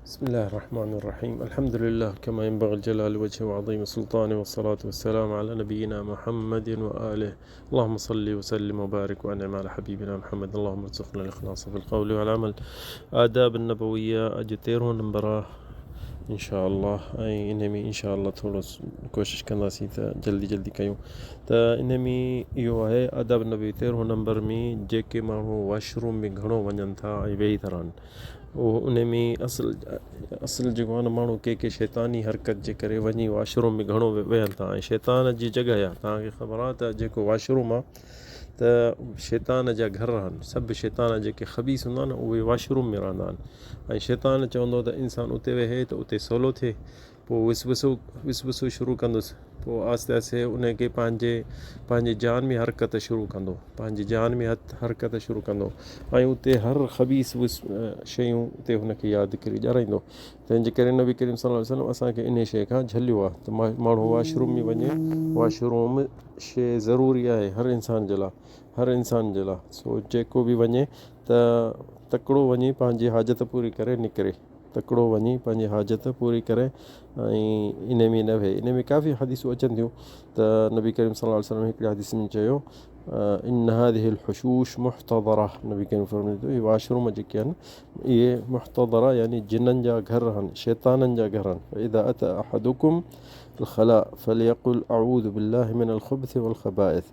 بسم الله الرحمن الرحيم الحمد لله كما ينبغي الجلال وجهه وعظيم سلطانه والصلاة والسلام على نبينا محمد وآله اللهم صل وسلم وبارك وانعم على حبيبنا محمد اللهم ارزقنا الاخلاص في القول والعمل آداب النبويه اڄ تيرهون نمبر آ انشاء الله ۽ ان ۾ انشاء الله ٿورو ڪوشش ڪنداسين ته جلدي جلدي ڪيون ته ان ۾ اهو آهي آداب نبوي تيرهون نمبر ۾ جيڪي ماڻهو واش روم ۾ گهڻو وڃن ٿا ۽ ويهي ٿا رهن اهو ان ۾ اصل اصل جيڪو آهي نه ماڻهو ڪي ڪي شيطاني حرڪت جي ڪري وڃي واش روم ۾ گهڻو ويهن ٿا ۽ شيطان جي جڳهه آهي توهان کي خبر آهي ته جيڪو واش روم آهي ته شيطان جا گهر آهن سڀ شيطان جيڪي خبيث هوندا آهن اهي واش روم ۾ رهندا آهن ۽ شيطان چوندو ته انسان اتي ويهي ته اتي سولو ٿئي پوء وسوسو وسوسو شروع ڪندس پوء آهستي آهستي ان کي پنهنجي پنهنجي جان ۾ حرڪت شروع ڪندو پنهنجي جان ۾ حرڪت شروع ڪندو ۽ اتي هر خبيث شيون اتي هن کي ياد ڪري ڏيارائيندو تنهن جي ڪري نبي ڪريم صلي الله عليه وسلم اسان کي انهي شيء کان جهليو آهي ته ماڻهو واش روم ۾ وڃي واش روم شيء ضروري آهي هر انسان جي لاء هر انسان جي لاء سو جيڪو به وڃي ته تڪڙو وڃي پنهنجي حاجت پوري ڪري نڪري تڪڙو وڃي پنهنجي حاجت پوري ڪري ۽ انهي ۾ نه ويهي انهي ۾ ڪافي حديثون اچن ٿيون ته نبي ڪريم صلي الله عليه وسلم هڪڙي حديث ۾ چيو ان هذه الحشوش محتضره نبي ڪريم فرمائي ٿو هي واش روم جيڪي آهن اهي محتضره يعني جنن جا گهر آهن شيطانن جا گهر آهن فاذا اتى احدكم الخلاء فليقل اعوذ بالله من الخبث والخبائث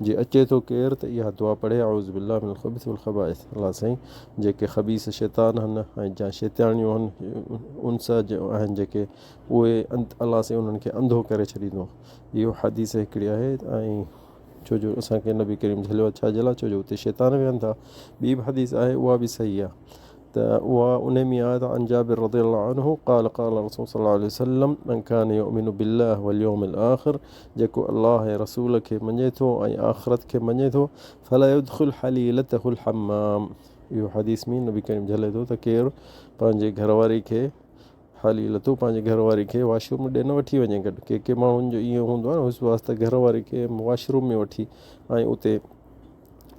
جي اچي ٿو ڪير ته اها دعا پڙهي اعوذ بالله من الخبث والخبائث الله سائين جيڪي خبيث شيطان هن ۽ جا شيطانيون هن انس آهن جيڪي اهي الله سائين انهن کي انڌو ڪري ڇڏيندو اهو حديث هڪڙي آهي ۽ ڇو جو اسان کي نبي ڪريم جهليو ڇا جي لاء ڇو جو اتي شيطان ويهن ٿا ٻي به حديث آهي اها به صحيح آهي ته اها انهي ۾ آهي ته عن جابر رضي الله عنه قال قال رسول صلي الله عليه وسلم من كان يؤمن بالله واليوم الاخر جيڪو الله ۽ رسول کي مڃي ٿو ۽ آخرت کي مڃي ٿو فلا يدخل حليلته الحمام اهو حديث ۾ نبي ڪريم جهلي ٿو ته ڪير پنهنجي گهر واري کي حليلته پنهنجي گهر واري کي واش روم ڏي نه وٺي وڃي گڏ ڪي ڪي ماڻهن جو ائين هوندو آهي نه وسواس ته گهر واري کي واش روم ۾ وٺي ۽ اتي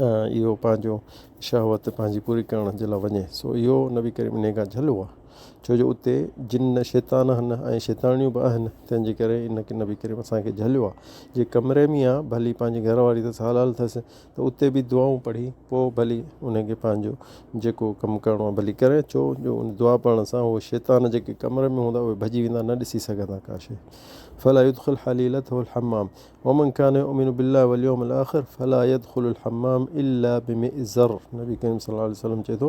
اهو پنهنجو شهوت پنهنجي پوري ڪرڻ جي لاء وڃي سو اهو نبي ڪريم انهي کان جهليو آهي ڇو جو اتي جن شيطان آهن ۽ شيطانيون به آهن تنهن جي ڪري ان کي نبي ڪريم اسان کي جهليو آهي جي ڪمري ۾ آهي ڀلي پنهنجي گهر واري اٿس حلال اٿس ته اتي به دعائون پڙهي پوء ڀلي ان کي پنهنجو جيڪو ڪم ڪرڻو آهي ڀلي ڪري ڇو جو ان دعا پڙهڻ سان اهي شيطان جيڪي ڪمري ۾ هوندا اهي ڀڄي ويندا نه ڏسي سگهندا ڪا شيء فلا يدخل حليلته الحمام ومن كان يؤمن بالله واليوم الاخر فلا يدخل الحمام الا بمئزر نبي ڪريم صلي الله عليه وسلم چئي ٿو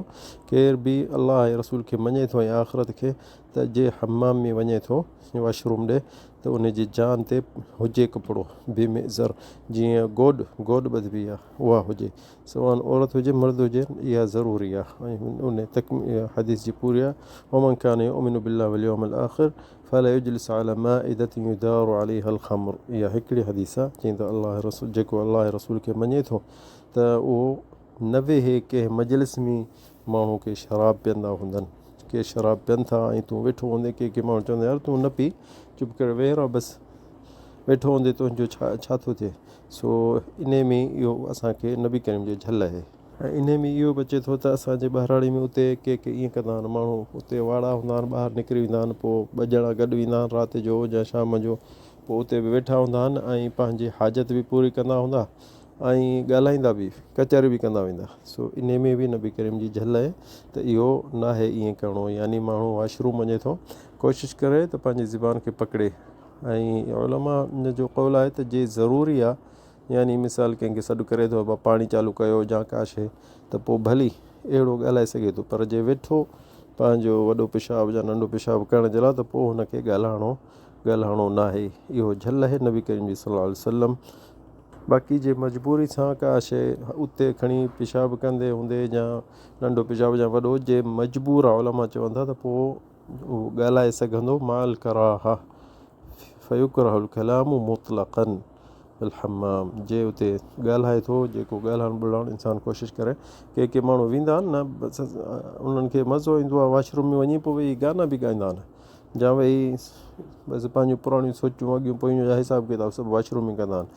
ڪير به الله ۽ رسول کي مڃي ٿو ۽ آخرت کي ته جي حمام ۾ وڃي ٿو واش روم ڏي ته ان جي جان تي هجي ڪپڙو بمئزر جيئن گوڏ گوڏ ٻڌبي آهي اها هجي سواء عورت هجي مرد هجي اها ضروري آهي ۽ ان تڪ حديث جي پوري آهي ومن كان يؤمن بالله واليوم الاخر فلا يجلس علي مائدة يدار عليها الخمر اها هڪڙي حديث آ چئين ته الله رسول جيڪو الله ۽ رسول کي مڃي ٿو ته اهو نه ويهي ڪنهن مجلس ۾ ماڻهو ڪي شراب پيئندا هوندن ڪي شراب پين ٿا ۽ تون ويٺو هوندين ڪي ڪي ماڻهو چوندا يار تون نه پي چپ ڪري ويهه رهه بس ويٺو هوندين تنهنجو ڇا ڇا ٿو ٿئي سو انهي ۾ اهو اسان کي نبي ڪريم جو جهل آهي. ۽ انهي ۾ اهو به اچي ٿو ته اسان جي ٻهراڙي ۾ اتي ڪي ڪي ائين ڪندا آهن ماڻهو اتي واڙا هوندا آهن ٻاهر نڪري ويندا آهن پوء ٻه ڄڻا گڏ ويندا آهن رات جو يا شام جو پوء اتي به ويٺا هوندا آهن ۽ پنهنجي حاجت به پوري ڪندا هوندا ۽ ڳالهائيندا به ڪچهري به ڪندا ويندا سو انهي ۾ به نبي ڪريم جي جهل آهي ته اهو ناهي ائين ڪرڻو يعني ماڻهو واش روم وڃي ٿو ڪوشش ڪري ته پنهنجي زبان کي پڪڙي ۽ علماء ان جو قول آهي ته جي ضروري آهي يعني مثال ڪنهن کي سڏ ڪري ٿو ابا پاڻي چالو ڪيو يا ڪا شيء ته پوء ڀلي اهڙو ڳالهائي سگهي ٿو پر جي ويٺو پنهنجو وڏو پيشاب يا ننڍو پيشاب ڪرڻ جي لاء ته پوء هن کي ڳالهائڻو ڳالهائڻو ناهي اهو جهل آهي نبي ڪريم جي صلي الله عليه وسلم باقي جي مجبوري سان ڪا شيء اتي کڻي پيشاب ڪندي هوندي يا ننڍو پيشاب يا وڏو جي مجبور آهي علماء چون ٿا ته پوء اهو ڳالهائي سگهندو مع الڪراهه فيڪره الڪلام مطلقا الحمام جي اتي ڳالهائي ٿو جيڪو ڳالهائڻ ٻولهائڻ انسان ڪوشش ڪري ڪي ڪي ماڻهو ويندا آهن نه انهن کي مزو ايندو آهي واش روم ۾ وڃي پوء ويهي گانا به ڳائيندا آهن. جا ويهي بس پنهنجون پراڻيون سوچون اڳيون پويون جا حساب ڪتاب سڀ واش روم ۾ ڪندا آهن.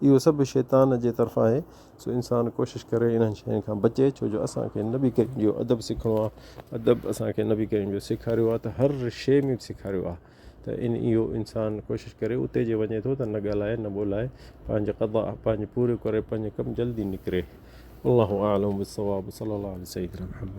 اهو سڀ شيطان جي طرفان آهي. سو انسان ڪوشش ڪري انهن شين کان بچي ڇو جو اسان کي نبي ڪريم جو ادب سکڻو آهي. ادب اسان کي نبي ڪريم جو سيکاريو آهي ته هر شيء ۾ به سيکاريو آهي ته ان اهو انسان ڪوشش ڪري اتي جي وڃي ٿو ته نه ڳالهائي نه ٻولائي پنهنجي قضا پنهنجي پوري ڪري پنهنجي ڪم جلدي نڪري. والله اعلم بالصواب صلي الله علي سيدنا محمد.